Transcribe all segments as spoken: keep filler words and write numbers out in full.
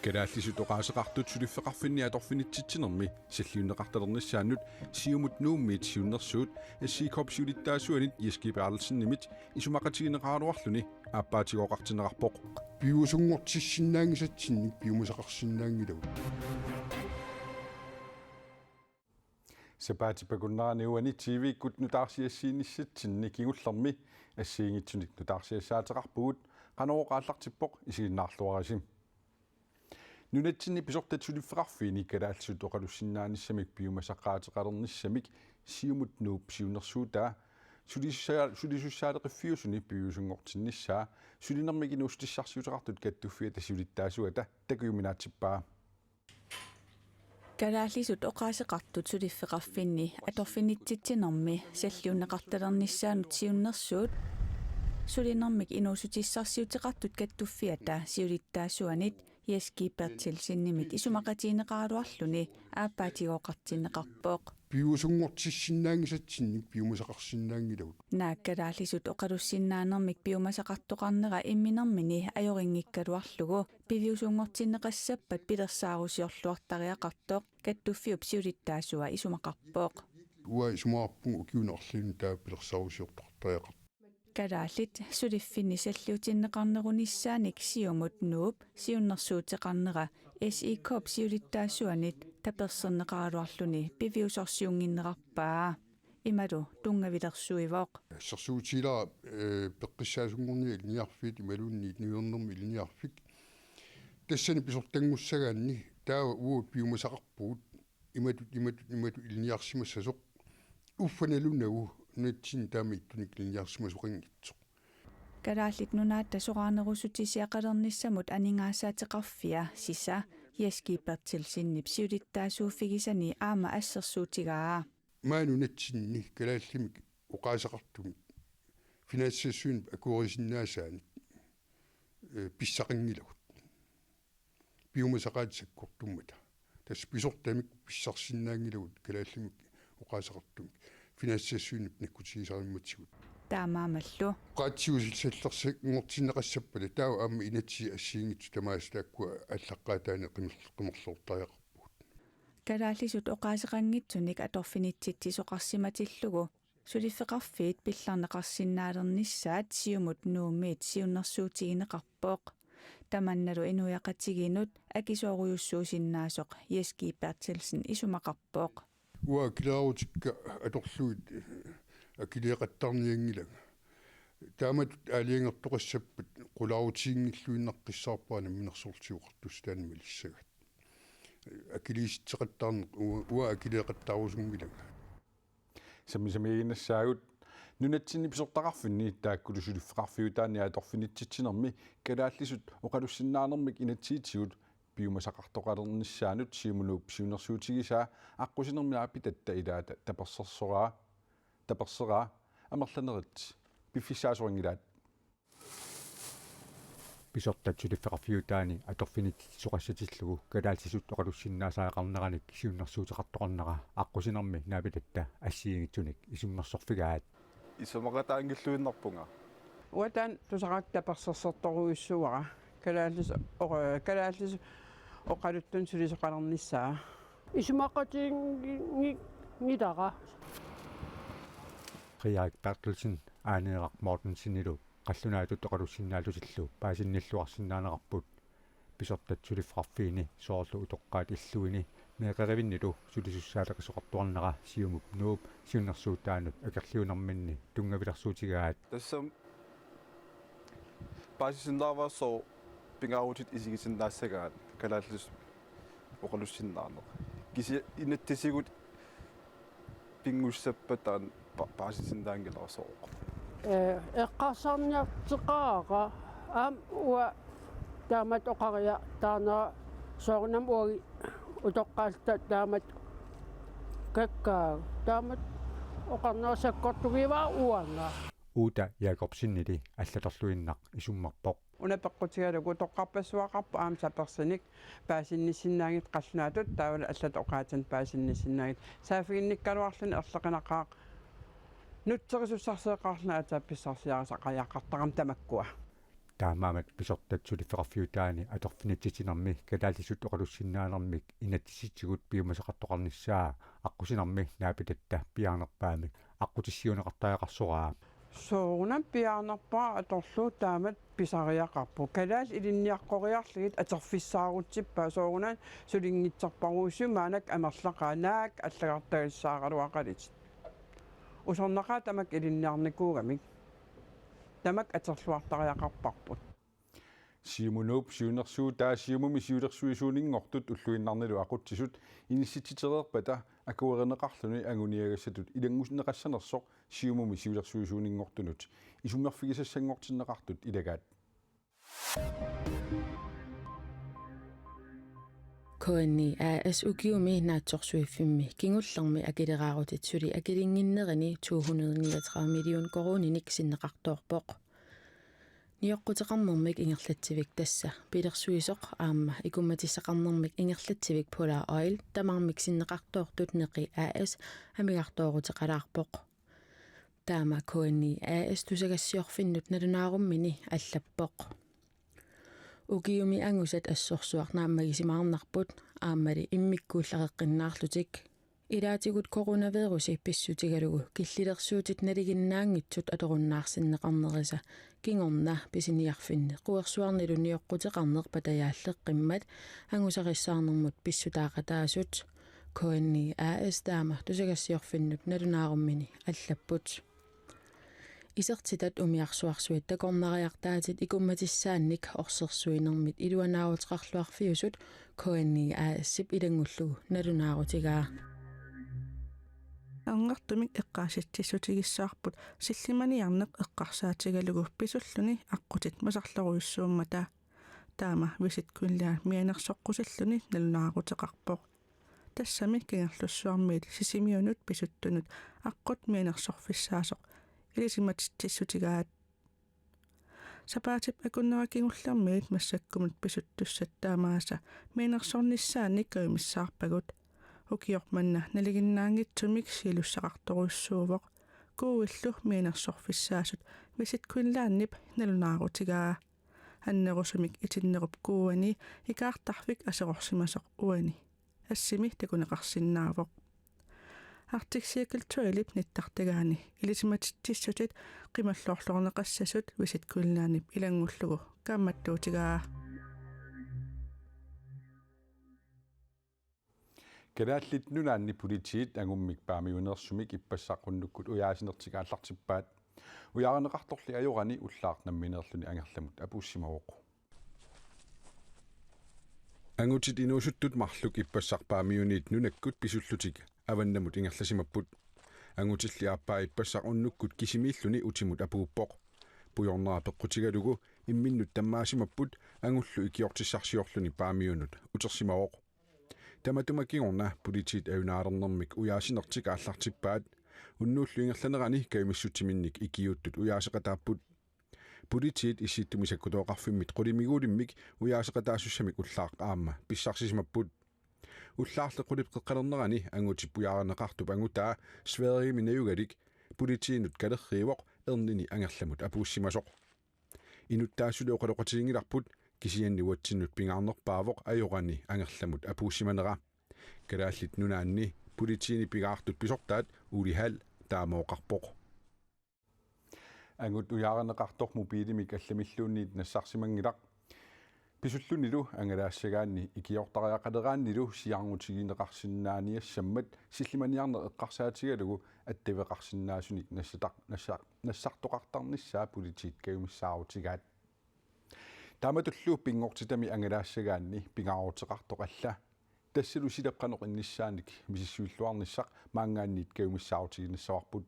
Kalaallisut oqaaseqartut suliffeqarfinni atorfinitsitsinermi salliunneqartalernissaannut Siumut Nuummiit siunnersuut S I K-p siulittaasuanit Jess G. Berthelsenimit isumaqatigineqaraluarluni aappaatigooqartinneqarpoq. Piviusunngortissinnaanngisatsinnik piumasaqarsinnaanngilagut. Sapaatip akunnerani uani T V-kkut nutaarsiassiinissatsinni kingullermi assigiinngitsunik nutaarsiassaateqarpugut, Qanorooq aallartippoq, isiginnaarluarisi. Nunatsinni pisortat suliffeqarfiini kalaallisut oqalussinnaanissamik piumasaqaateqalernissamik Siumut Nuup siunnersuutaa sulisussaa-, sulisussaaleqiffiusuni piviusunngortinnissaa sulinermik inuussutissarsiuteqartut kattuffiata siulittaasuata takujuminaatsippaa. Kalaallisut oqaaseqartut suliffeqarfinni atorfinitsitsinermi salliunneqartalernissaanut siunnersuut sulinermik inuussutissarsiuteqartut kattuffiata siulittaasuanit Jess G. Berthelsenimit isumaqatigineqaraluarluni aappaatigooqartinneqarpoq. Piviusunngortissinnaanngisatsinnik piumasaqarsinnaanngilagut. Naak kalaallisut oqalussinnaanermik piumasaqartoqarnera imminermini ajorinngikkaluarlugu piviusunngortinneqassappat pilersaarusiorluartariaqartoq kattuffiup siulittaasua isumaqarpoq. Uanga isumaqarpunga ukiuni arlalinni taava pilersaarusiortoqartariaqartoq. Kalaallit suliffinni salliutinneqarnerunissaanik Siumut Nuup siunnersuuteqarnera S I K-p siulittaasuanit taperserneqaraluarluni piviusorsiunnginnerarpaa. Imalu tunngavilersuivoq. Assersuutigilara, eh, peqqissaasunngorniat ilinniarfiit imaluunniit nuiornermi ilinniarfik. Tassani pisortanngussagaanni taava uagut piumasaqarpugut imatut, imatut, imatut ilinniarsimassasoq. Uffa nalunagu nunatsinni taama ittunik ilinniarsimasoqanngitsoq. Kalaallit Nunaata soraarnerussutisiaqalernissamut aningaasaateqarfia sisa Jess G. Berthelsenip siulittaasuuffigisani aamma assersuutigaa. Maani nunatsinni kalaallimik oqaaseqartumik finanstilsynip akuerisinnaasaanik, eh, pissaqanngilagut. Piumasaqaatit sakkortummata. Tassa pisortamik pissarsinnaanngilagut kalaallimik oqaaseqartumik finanstilsynip nakkutigisarimmatigut. Taamaammallu. Oqaatsigut sallersanngortinneqassappata taava aamma inatsisit assigiinngitsut tamaasa taakkua aallaqqaataani qimer-, qimerloortariaqarpugut. Kalaallisut oqaaseqanngitsunik atorfinitsitsisoqarsimatillugu suliffeqarfiit pillarneqarsinnaalernissaat Siumut Nuummiit siunnersuutigineqarpoq. Tamannalu inuiaqatigiinnut akisoorujussuusinnaasoq Jess G. Berthelsen isumaqarpoq. Uanga akilerarutikka atorlugit akiliaqattaarnianngilanga. Taamatut aalajangertoqassappat qularutigilluinnaqqissaarpara Namminersorlutik Oqartussataanik malissagaat. Akiliisitseqattaarneq uanga, uanga akiliaqattaarusunngilanga. Sammisamiiginnassaagut. Nunatsinni pisortaqarfinni taakkulu suliffeqarfiutaanni atorfinitsitsinermi kalaallisut oqalussinnaanermik inatsisitigut piumasaqartoqalernissaanut Siumut Nuup siunnersuutigisaa aqqusinermi naapitatta ilaata tapersersoraa, taperseraa amerlanerit piffissaasorinngilaat. Pisortat suliffeqarfiutaanni atorfinitsitsisoqassatillugu kalaallisut oqalussinnaasariaqarneranik siunnersuuteqartoqarnera aqqusinermi naapitatta assigiinngitsunik isummersorfigaat. Isumaqataanngilluinnarpunga. Uanga taanna tusaraakka tapersersortorujussuuara. Kalaallis-, oqa-, kalaallisut oqaluttunik sulisoqalernissaa. Isumaqatiginngilara. Frederik Berthelsen Aaneeraq Mortensenilu qallunaatut oqalussinnaatsutillu paasinnilluarsinnaanerarput pisortat suliffeqarfiini soorlu utoqqaat illuini meeqqerivinnilu sulisussaaleqisoqartuarnera Siumut Nuup siunnersuutaanut akerliunerminni tunngavilersuutigaat. Tassami paasisinnaavaa sooq pingaarutit isigisinnaassagaat kalaallisut oqalussinnaaneq. Kisianni inatsisigut pinngussappata taanna pa-, paasisinnaanngilara sooq. Eh, eqqarsarniarteqaara aamma uanga taamatut oqariartaarnera soorunami uagut utoqqaalluta taamatut kakkaak. Taamatut oqarnera sakkortugivara uanga. Uta Jakobsenili allatorluinnaq isummerpoq. Una peqqutigalugu utoqqarpassuaqarpoq aamma sapersinik paasinnissinnaanngitsoq qallunaatut taavalu allatut oqaatsinut paasinnissinnaanngitsoq. Saaffiginnikkaluarluni erloqinaqaaq nutserisussarsiaqarluni aatsaat pissarsiarisaqariaqartarami tamakkua. Taamaammat pisortat suliffeqarfiutaani atorfinitsitsinermi kalaallisut oqalussinnaanermik inatsisitigut piumasaqartoqarnissaa aqqusinermi naapitatta piaarnerpaamik aqqutissiuunneqartariaqarsoraa. Soorunami piaarnerpaaq atorlugu taamatut pisariaqarpoq. Kalaallit ilinniaqqoriarlugit atorfissaarutsippaa, soorunami sulinngitsorparujussuit maannakkut amerlaqaat, naak allagartagassaaraluaqalutik. Usornaqaaq tamakku ilinniarnikuugamik. Tamakku atorluartariaqarparput. Siumunuup siunnersuutaa Siumumi siulersuisuuninngortut ulluinnarnilu aqutsisut inissitsitereerpata akuerineqarluni anguniagassatut ilanngunneqassanersoq Siumumi siulersuisuuninngortunut isummerfigisassanngortinneqartut ilagaat. K N I A/S ukiumi naatsorsuiffimmi kingullermi akileraarutit suli akilinnginnerini to hundrede niogtredive million koruuninik sinneqartoorpoq. Nioqquteqarnermik ingerlatsivik, tassa pilersuisoq aamma ikummatissaqarnermik ingerlatsivik Polar Oil tamarmik sinneqartoortut Neqi A/S amigartooruteqalaarpoq. Taama K N I A/S tusagassiorfinnut nalunaarummini allappoq. Ukiumi angusat assorsuaq naammagisimaarnarput aammali immikkuullareqqinnaarlutik. Ilaatigut coronavirusi pissutigalugu killilersuutit nalinginnaanngitsut atorunnaarsinneqarnerisa kingorna pisiniarfinni quersuarnilu nioqquteqarneq patajaalleqqimmat angusarissaarnermut pissutaaqataasut K N I A/S taama tusagassiorfinnut nalunaarummini allapput. Isertitat umiarsuarsuit takornariartaatit ikummatissaannik orsersuinermit iluanaaruteqarluarfiusut K N I A/S-ip ilanngullugu nalunaarutigaa. Angertumik eqqaasitsissutigissavarput sillimaniarneq eqqarsaatigalugu pisulluni aqqutit masarlorujussuummata. Taama Visit Greenland mianersoqqusilluni nalunaaruteqarpoq. Tassami Kangerlussuarmiit Sisimiunut pisuttunut aqqut mianersorfissaasoq ilisimatitsissutigaat. Sapaatip akunnera kingullermiit massakkumut pisuttussat taamaasa mianersornissaannik kajumissaarpagut. Ukioq manna nalinginnaanngitsumik siuliussaqartorujussuuvoq. Kuuillu mianersorfissaasut Visit Greenlandip nalunaarutigaa. Annerusumik itinnerup kuuani ikaartarfik aserorsimasoq uani assimi takuneqarsinnaavoq. Arctic Circle Trailip nittartagaani ilisimatitsissutit qimalloorluarneqassasut Visit Greenlandip ilanngullugu kaammattuutigaa. Kalaallit Nunaanni politiit angummik Paamiuneersumik ippassaq unnukkut ujaasinertik aallartippaat. Ujaarineqartorli ajorani ullaaq nammineerluni angerlamut apuussimavoq. Angutit inuusuttut marluk ippassaq Paamiuniit nunakkut pisullutik avannamut ingerlasimapput. Angutilli aappaa ippassaq unnukkut kisimiilluni utimut apuuppoq. Pujornera peqqutigalugu imminnut tammaasimapput angullu ikiortissarsiorluni Paamiunut utersimavoq. Tamatuma kingorna politiit ajunaalernermik ujaasinertik aallartippaat. Unnuullu ingerlanerani kajumissutsiminnik ikiuuttut ujaaseqataapput. Politiit Issittumi Sakkutooqarfimmit qulimiguulimmik ujaaseqataasussamik ullaaq aamma pissarsisimapput. Ullaarli qulip qeqqalernerani angutip ujaarineqartup angutaa Sverigemi najugalik politiinut kalerriivoq ernini angerlamut apuussimasoq. Inuttaasut oqaloqatiginngilarput, kisianni uatsinnut pingaarnerpaavoq ajorani angerlamut apuussimanera. Kalaallit Nunaanni politiini pingaartut pisortaat Uli Hall taama oqarpoq. Angut ujaarineqartoq mobiilimik allamilluunniit nassarsimanngilaq. Pisullunilu angalaassagaanni ikiortariaqaleraannilu siaarnutigineqarsinnaaniassammat sillimaniarneq eqqarsaatigalugu attaveqarsinnaasunik nassataq-, nassa-, nassartoqartarnissaa politiit kajumissaarutigaat. Taamatullu pinngortitami angalaassagaanni pingaaruteqartoq alla. Tassalu silap qanoq innissaannik misissuilluarnissaq maanngaanniit kajumissaarutiginissavarput.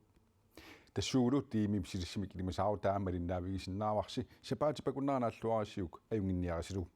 Tassuugulu tiimip silissamik ilimasaarutaa malinnaavigisinnaavarsi sapaatip akunnera naalluarisiuk ajunnginniarisilu.